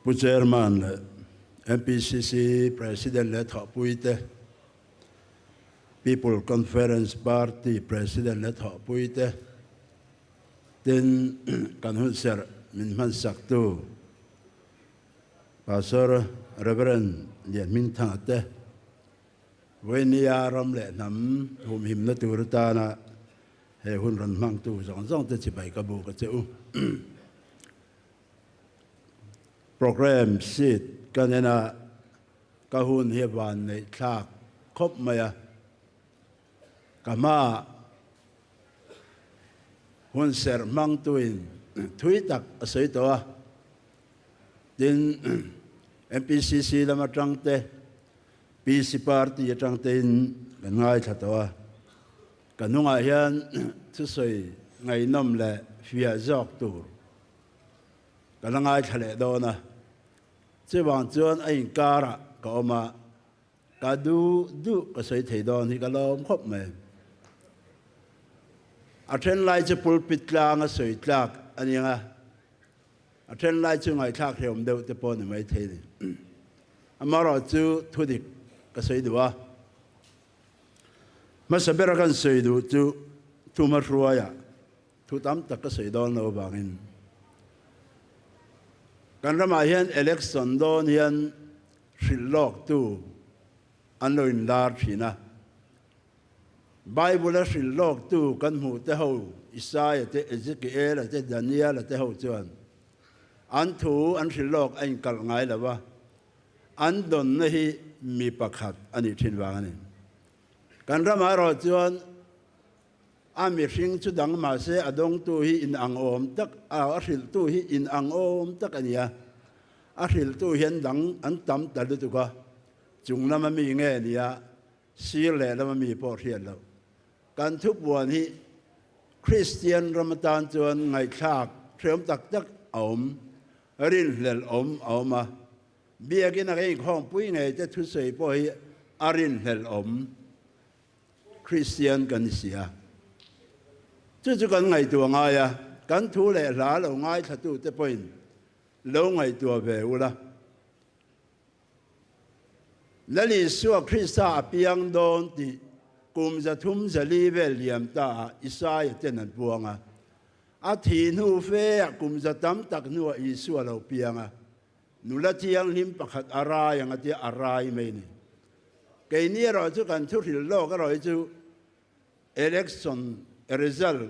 Pu Chairman leh MPCC President leh thawhpuite, People Conference Party President leh thawhpuite, tin kan hunserh min hmansaktu Pastor Rev. Lianhmingthanga te, Vawinia ram leh hnam humhimna tur atana he hun rawn hmangtu zawng zawng te chibai ka buk a che u. Programme sheet ka nen a, ka hun hi van neih thlak khawp mai a, ka hmaah hun serh hmangtuin thui tak a sawi tawh a, tin MPCC lam atang te, PC party atang tein kan ngaithla tawh a, ka hnungah hian thusawi ngaihnawm leh fiah zawk tur ka la ngaithla leh dawn a, chuvang chuan a inkarah ka awm a, ka duh duh ka sawi thei dawn hi ka lawm khawp mai. A then lai chu pulpit tlang a sawi tlak a nia nga, A then lai chu ngaihthlak hleuhawm deuh te pawh ni maithei ni. Amaherawh chu thudik ka sawi duh a. Hmasa bera kan sawi duh chu thu hmahruaiah thu tam tak ka sawi dawn lo avangin kan ramah hian election dawn hian hrilh lawktu an lo inlar thin a. Bible-a hrilh lawktu kan hmuh te ho, Isaia te, Ezekiela te, Daniela te ho chuan an thu an hrilh lawk a inkalh ngai lo va, an dawnna hi mi pakhat a nih thin vang a ni. Kan ramah erawh chuan a mihring chu dang mah se a dawngtu hi inang awm tak, a hrilhtu hi inang awm tak a ni a, a hrilhtu hian dang an tam ta lutuk a, chung lama mi nge nia Sir lehlam a mi pawh hriat loh. Kan thupuan hi Kristian ram atan chuan ngaihthlak hreawm tak tak a awm, rinhlelh awm a awm a. Biakin a kan inkhawmpui ngei te thusawi pawh hi a rinhlelh awm. Kristian kan ni si a. Chu chu kan ngaihtuah ngai a, kan thu leh hla lo ngaithlatute pawhin lo ngaihtuah ve ula. Lal Isua Krista a piang dawn tih kum 304 vel liam ta ah Isaia ten an puang a. A thih hnu fe ah kum za tam tak hnuah Isua lo piang a. Nula thianghlim pakhat a rai ang a tia a rai mai ni. Keini erawh chu kan thuhrilh lawk erawh hi chu Election result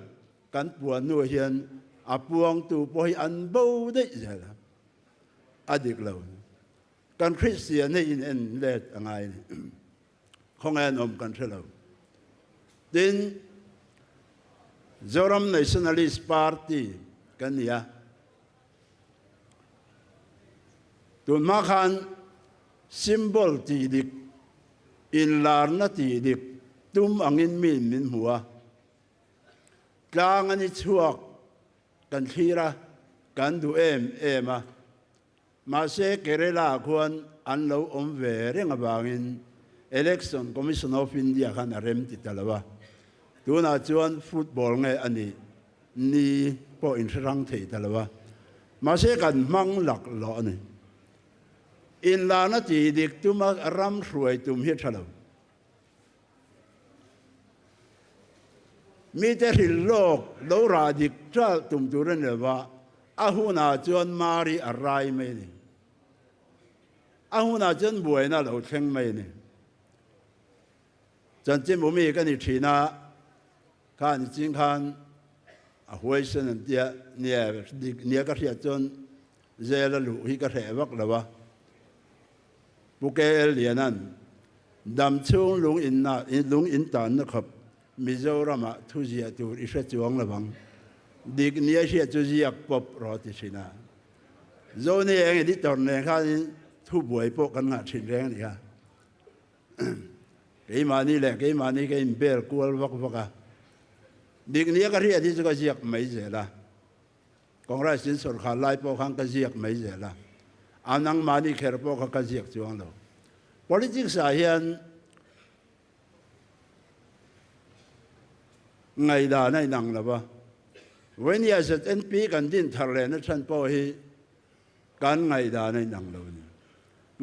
kan puan hnuah hian a puangtu pawh hi an bo daih zel a. A dik lo. Kan Kristian hi in en let a ngai a ni. Khawngaih an awm kan hre lo. Tin, Zoram Nationalist Party kan ni a. Tun hma khan symbol tih dik, inlarna tih dik tum angin miin min hmu a. Tlang a ni chhuak Kan thlir a, kan duh em em a. Mahse Kerala ah khuan an lo awm ve reng avangin Election Commission of India khan a rem ti ta lo a. Tunah chuan football nge a nih ni pawh in hre rang thei ta lo a. Mahse kan hmang lak lawh a ni. Inlana tih dik tuma ram hruai tum hi a tha lo. Mite hrilh lawk lo rah dik ṭalh tum tur a ni lo va, a hunah chuan Mari a rai mai a ni. A hunah chuan buaina a lo thleng mai a ni. Chanchinbu mi ka ni ṭhin a, kha ni ching khan a huaisen an tia, nia dik nia ka hriat chuan zel a luh hi ka hreh vak lo a. Pu KL Lianan, Dam chhung lung in na lung in tanna khawp Mizoramah thu ziah tur i hre chuang lo ang. Dik nia hriat chu ziak pawp rawh ti thin a. Zoni eng editor nen khanin thu buai pawh kan ngah thin reng a ni kha. Keimahni leh keimahni ka inbel kual vak vak a. Dik nia ka hriat hi chu ka ziak mai zel a. Congress in sawrkhar lai pawh khan ka ziak mai zel a, a nangmahni kher pawh kha ka ziak chuang lo. Politics ah hian ngaihdan a inang lo va, Vawini ah ZNP kan din thar lehna chhan pawh hi. Kan ngaihdan a inang lo a ni.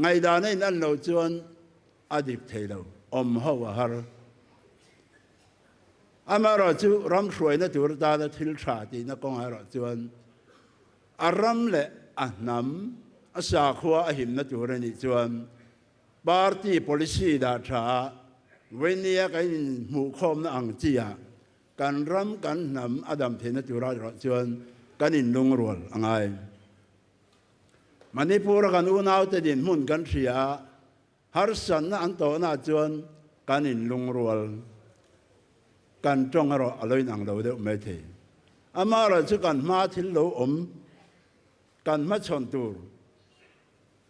Ngaihdan a inan loh chuan a dik thei lo, awm ho a har. Amaherawhchu ram hruaina tur atana thil tha tihna kawngah erawh chuan a ram leh a hnam, a sakhua a himna tur a nih chuan party policy dah tha a, Vainia kan inhmuhkhawmna ang chi ah kan ram kan hnam a dam theihna turah erawh chuan kan inlungrual a ngai. Manipur-a kan unaute dinhmun kan hria a, harsatna an tawhnaah chuan kan inlungrual, kan tawng erawh a lo inang lo deuh maithei. Amaherawhchu kan hma thil lo awm, kan hmachhawn tur,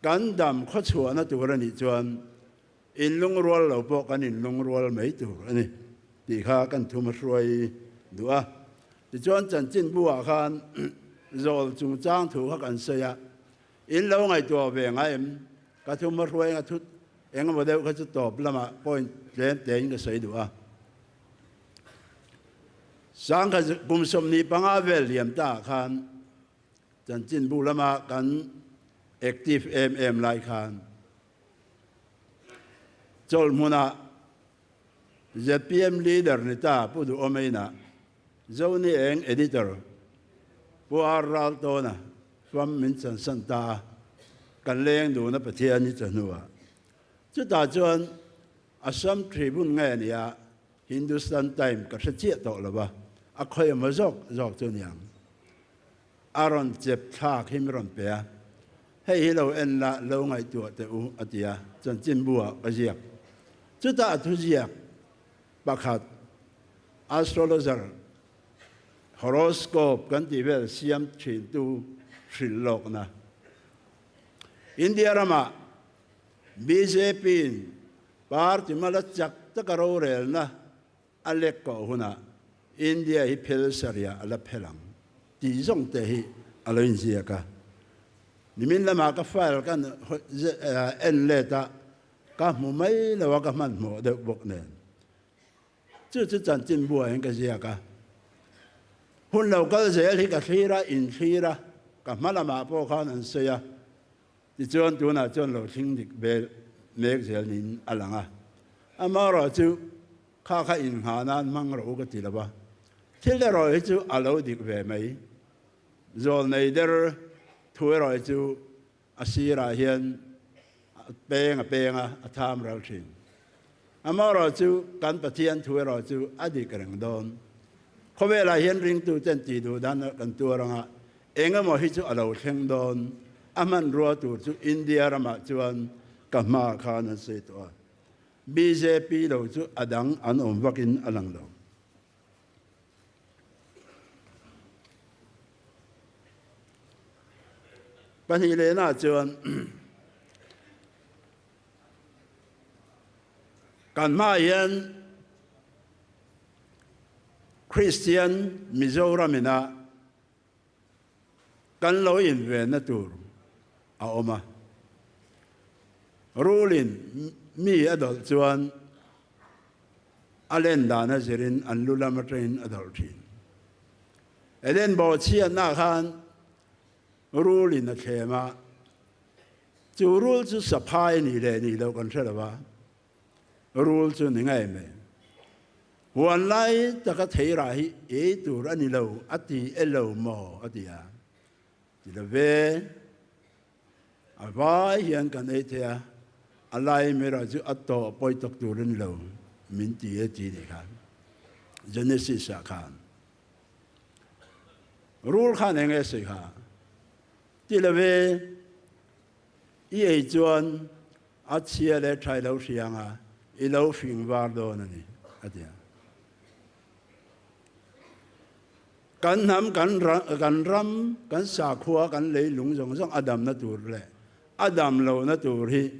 kan dam khawchhuahna tur a nih chuan inlungrual lo pawh kan inlungrual mai tur a ni tih kha kan thum a hruai duh a. Tichuan chanchinbu-ah khan zawl chungchang thu kha kan sawi a, in lo ngaihtuah ve ngai em? Ka thum a hruai anga thut engemaw deuh kha chu tawp lamah point tlem tein ka sawi duh a. Sangkhat kum 25 vel liam taah khan Chanchinbu lama kan active em em lai khan chawlhmunah zpm leader ni ta Pu Duhawmeina, Zoni Eng editor Pu R Raltawna fam min chansan ta a, kan leng dun a Pathian hi chawhnuah. Chutah chuan Assam Tribune nge nia Hindustan Time ka hre chiah tawh lo va, a khawi emaw zawk zawk chu niang. A rawn chep thlak hi mi rawn pe a, hei hi lo en la, lo ngaihtuah teh u a ti a, chanchinbu ah ka ziak. Chutah a thuziak pakhat astrologer horoscope kan tih vel siam thintu hrilh lawkna India ramah bjp in Party mala chak taka rorelna a lek kawh hunah India hi phel sarihah a la phel ang tih zawng te hi a lo inziak a. Nimin lamah ka file ka en let a, ka hmu mai lo a, ka hmanhmawh deuh bawk nen. Chu chu chanchinbuah hian ka ziak a. Hun lo kal zel hi ka thlir a, inthlir a, ka hma lamah pawh khan an sawi a. Tichuan tunah chuan lo thleng dik vel mek zel niin a lang a. Amaherawh chu kha kha inghah nan hmang rawh u ka ti lo va, thil erawh hi chu a lo dik ve mai. Zawlnei der thu erawh hi chu a sirah hian a peng a peng a, a tham ral thin. Amaherawh chu kan Pathian thu erawh chu a dik reng dawn. Khawvelah hian ringtuten tih duh dan kan tuar anga Engemaw hi chu a lo thleng dawn, a hmanrua tur chu India ramah chuan ka hma khan an sawi tawh a, bjp lo chu a dang an awm vakin a lang lo. Pahnih lehna chuan kan hmaah hian Kristian Mizoram ina Kan lo invenna tur a awm a. Rulin mi a dawlh chuan a len dan a zirin an lu lam atangin a dawlh thin. Eden bawhchhiatna khan rulin a thlem a, chu rul chu saphai a nih leh nih loh kan hre lo a, Rul chu ni ngei mai. Huan lai taka theirah hi ei tur a ni lo a ti e lo maw a ti a. Ti lo ve. A vai hian kan ei thei a, a lai mera chu a tawh pawi tawk tur a ni lo min ti e ti nih kha. Genesis ah khan. Rul khan eng nge sawi kha? Ti lo ve. I ei chuan A chhia leh tha i lo hria ang a, i lo fing var dawn a ni, a ti a. Kan hnam, kan kan ram, kan sakhua, kan leilung zawng zawng a damna tur leh a dam lohna tur hi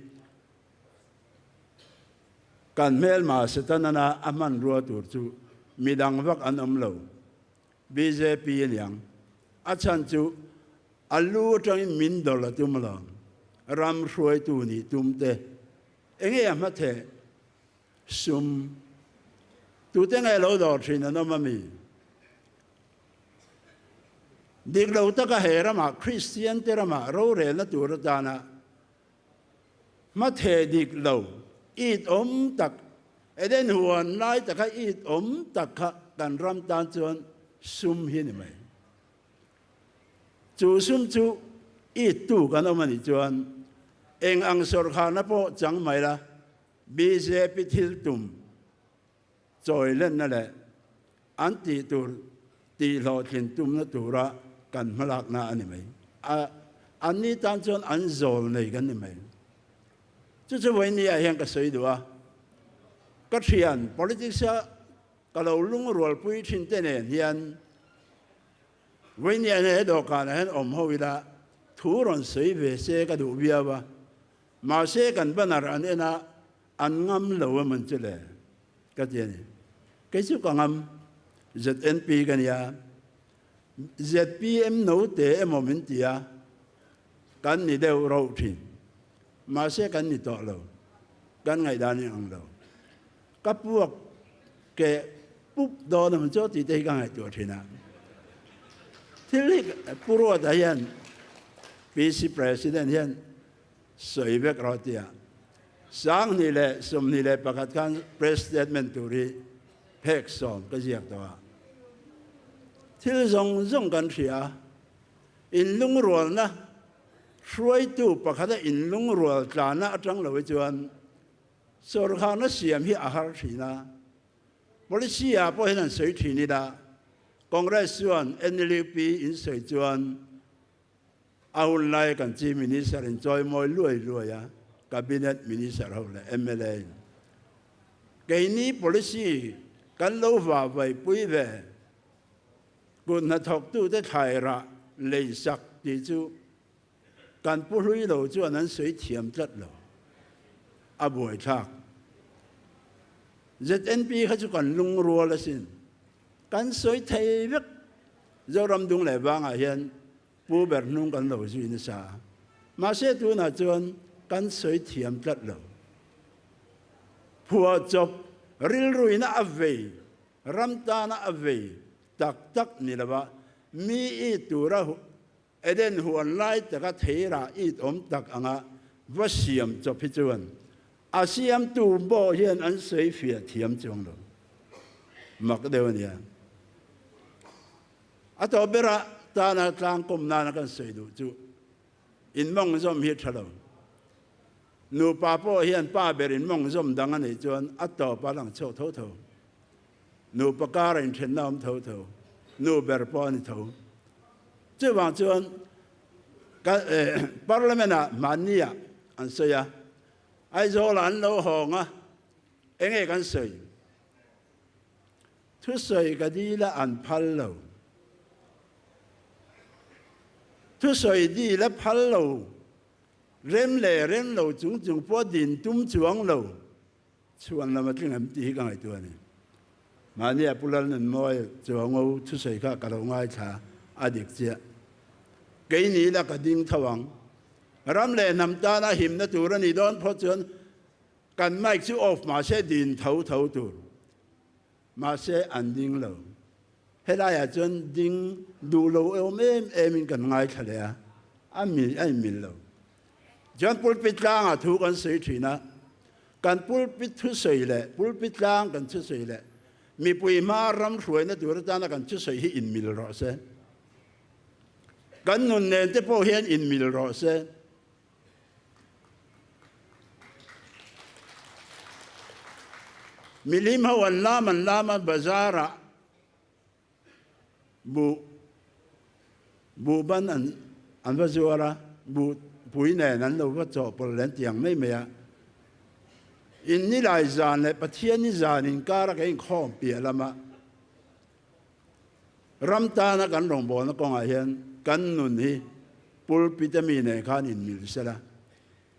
kan hmelma Setanana a hmanrua tur chu midang vak an awm lo. Bjp a niang. A chhan chu A lu atangin min dawlh a tum lo. Ram hruaitu nih tum te, enge a hma theh? Sum. Tute nge lo dawr thin an awm a mi? Dik lo taka he ramah Kristian te ramah rorelna tur atana hmatheh dik lo it awm tak, Eden huan lai taka it awm tak kha kan ram tan chuan sum hi ni mai. Chu sum chu it tu kan awm a nih chuan eng ang sawrkharna pawh chang mai la, bjp thil tum chawi lenna leh an tih tur tih hlawhtlin tumna tura kan hmalakna a ni mai. A, anni tan chuan an zawl nei kan ni mai. Chu chu vawinia hian ka sawi duh a, ka thian politics-a ka lo lungrualpui thin te nen hian vawinia he dawhkanah hian awm ho ila thu rawn sawi ve se ka duh viau a, mahse kan banner an en a, An ngam lo em an chu le? Ka ti a ni. Kei chu ka ngam. ZNP ka nia. ZPM note emaw min ti a, kan ni deuh rauh thin. Mahse kan ni tawh lo. Kan ngaihdan in ang lo. Ka puak keh pup dawn em chu tih te hi ka ngaihtuah thin a. Thil hi Pu Ruata hian PC President hian Sawi vek rawh tia 2021 khan press statement tur hi phek sawm ka ziak tawh a. Thil zawng zawng kan hria a, inlungrualna hruaitu pakhata inlungrual tlana atang lo hi chuan sawrkharna siam hi a har thin a. Policy ah pawh hian an sawi thin ila, Congress chuan NLUP in sawi chuan A hun lai kan Chief Minister in chawimawi luai luai a, Cabinet Minister ho leh mla in keini policy kan lo va vaipui ve, kut hnathawktute thlai rah lei sak tih chu kan pu hlui lo chuan an sawi thiam tlat lo, a buaithlak. ZNP kha chu kan lungrual asin, kan sawi thei vek. Zoram dung leh vangah hian pu ber hnung kan lo zui nasa a, mahse tunah chuan kan sawi thiam tlat lo. Phuahchawp rilruina a vei, ram tana a vei tak tak ni lova mi it tura Eden huan lai taka theirah it awm tak anga va siam chawp hi chuan a siamtu pawh hian an sawi fiah thiam chuang lo. Mak deuh a nia. A tawp berah tana tlangkawm nana kan sawi duh chu in mawng zawm hi a tha lo. Nupa pawh hian pa ber in mawng zawm dang a neih chuan a tawp a lang chhuak tho tho. Nupa kara inthenna awm tho tho, nu ber pawh a ni tho. Chuvang chuan Parliament-ah hmanni-ah an sawi a, Aizawl-ah an lo hawng a, enge kan sawi? Thusawi ka dil a an phal lo. Thusawi dil a phal lo, rem leh rem lo chung chung pawh din tum chuang lo. Chhuan lam a tling em tih hi ka ngaihtuah a ni. Mahni a Pu Lalnunmawia Chuango thusawi kha ka lo ngaithla a dik chiah. Keini la ka ding tho ang. Ram leh hnam tana himna tur a nih dawn phawt chuan kan mic chu off mahse din tho tho tur. Mahse an ding lo. Helaiah chuan ding duh lo awm em emin kan ngaithla leh a, a mil a inmil lo. Chuan pulpit tlangah thu kan sawi thin a, kan pulpit thusawi leh pulpit tlang kan thusawi leh mipui hma ram hruaina tur atana kan thusawi hi inmil rawh se. Kan nun nen te pawh hian inmil rawh se. Milim ho an lam an lam a bazar ah buh buh ban an an va zuar a, buh pui nen an lo va chawhpawlh leh an ti ang mai mai a. In nilai zan leh Pathian ni zan inkar a kan inkhawm piah lama Ram tana kan rawngbawlna kawngah hian kan nun hi pulpit a mi nen khan inmil sela,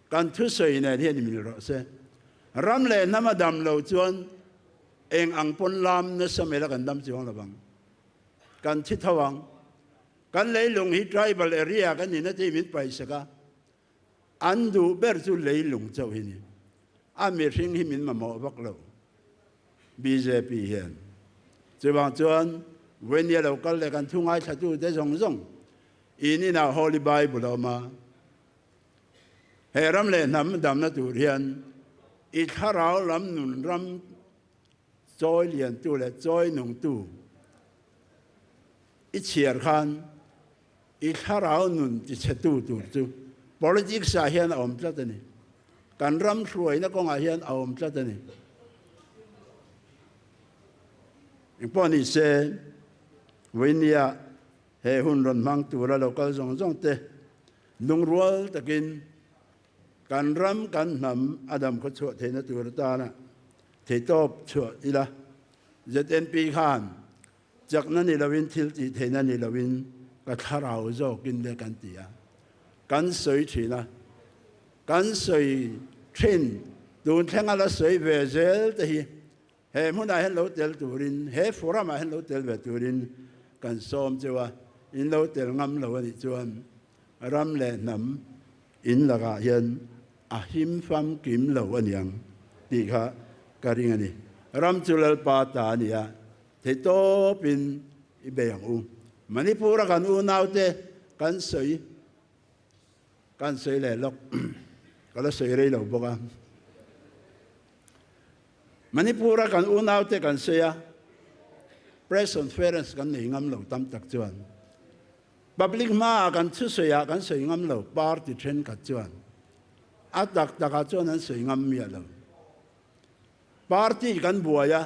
kan thusawi nen hian inmil rawh se. Ram leh hnam a dam lo chuan eng ang pawn lam nasa mai la kan dam chuang lo vang. Kan thi tho ang. Kan leilung hi tribal area kan nihna te hi min paihsak a, an duh ber chu leilung chauh hi ni. A mihring hi min mamawh vak lo. Bjp hian. Chuvang chuan Vawini a lo kal leh kan thu ngaithlatute zawng zawng. In inah Holy Bible a awm a. He ram leh hnam damna tur hian i thlarau lam nun ram chawi liantu leh chawi nungtu i chhiar khan i thlarau nun tichhetu tur chu politics ah hian a awm tlat a ni. Kan ram hruaina kawngah hian a awm tlat a ni. Engpawh ni se, vawinia he hun rawn hmang tura lo kal zawng zawng te lungrual takin kan ram kan hnam a dam khaw chhuah theihna tur atana theihtawp chhuah ila. ZNP khan Chakna ni loin thil tih theihna ni loin ka thlarau zawkin le kan ti a, kan sawi thin a, kan sawi thin tun thlenga la sawi ve zel te hi he hmunah hian lo tel turin, he forum ah hian lo tel ve turin kan sawm cheu a, in lo tel ngam lo a nih chuan ram leh hnam in lakah hian a him famkim lo a niang tih kha ka ring a ni. Ram chu Lalpa ta a ni a. Theihtawpin i bei ang u. Manipur-a kan unaute kan sawi kan sawi leh lawk, ka la sawi rei lo bawk a. Manipur-a kan unaute kan sawi a, press conference kan nei ngam lo tam tak chuan. Public hmaah kan thusawiah kan sawi ngam lo party thenkhat chuan. A tak takah chuan an sawi ngam miah lo. Party kan buai a.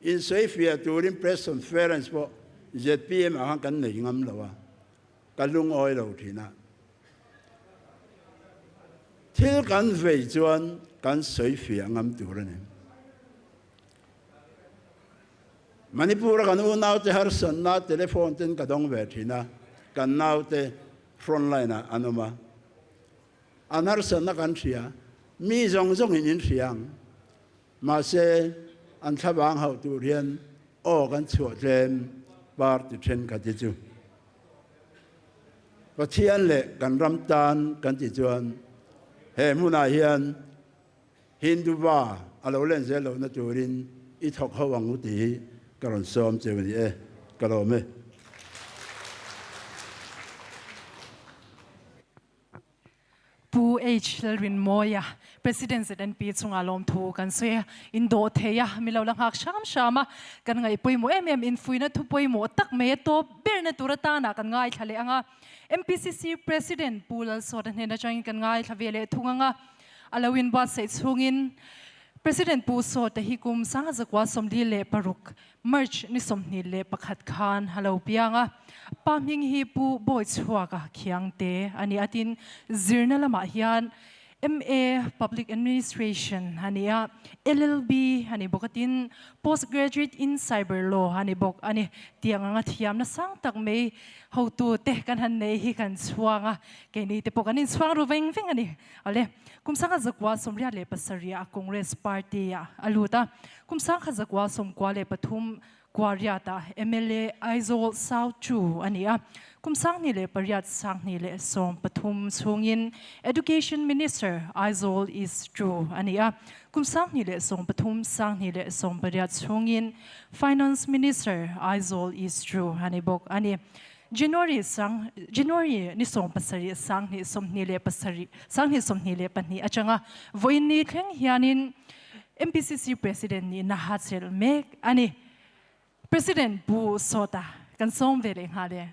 Insawifiah turin press conference pawh zpm ah khan kan nei ngam lo a, ka lungawi lo thin a. Thil kan vei chuan kan sawifiah ngam tur a ni. Manipur-a kan unaute harsatna telephone ten ka dawng ve thin a, kan naute frontline ah an awm a. An harsatna kan hria, mi zawng zawngin in hria ang. Mahse, an thlavang hauh tur hian aw kan chhuah tlem party thenkhat hi chu Pathian leh kan ram tan kan ti chuan he hmunah hian Hindu va a lo len zel lohna turin i thawk ho ang u tih hi ka rawn sawm cheu a ni e. Ka lawm e. Pu H. Lalrinmawia, President ZNP chungah lawmthu kan sawi a, in dawh thei a, mi lo la nghak hram hram a, kan ngaih pawimawh em em, infuihna thu pawimawh tak mai a tawp berna tur atana kan ngaithla leh ang a. MPCC President Pu Lalsawta hnen atangin kan ngaithla ve leh thung ang a, a lo inbuatsaih chhungin President Pu Sawta hi kum 1946 March ni 21 khan a lo piang a, pa hming hi Pu Bawichhuaka Khiangte a ni a, tin zirna lamah hian MA Public Administration a ni a, LLB a ni bawk a, tin Post Graduate in Cyber Law a ni bawk a ni. Tiang anga thiamna sang tak mai hotute kan han nei hi kan chhuang a, keini te pawh kan inchhuang ru veng veng a ni. Awle, kum 1987 a Congress Party ah a lut a, kum 1993 Kuariat ah mla Aizawl South Chu a ni a, kum 2008 2013 chhungin Education Minister Aizawl East Chu a ni a, kum 2013 2018 chhungin Finance Minister Aizawl East Chu a ni bawk a ni. January sang January ni 17 2027 2022 atanga vawiin ni thleng hianin MPCC President nihna ha chelh mek a ni. President Pu Sawta kan sawm ve leh nghal e.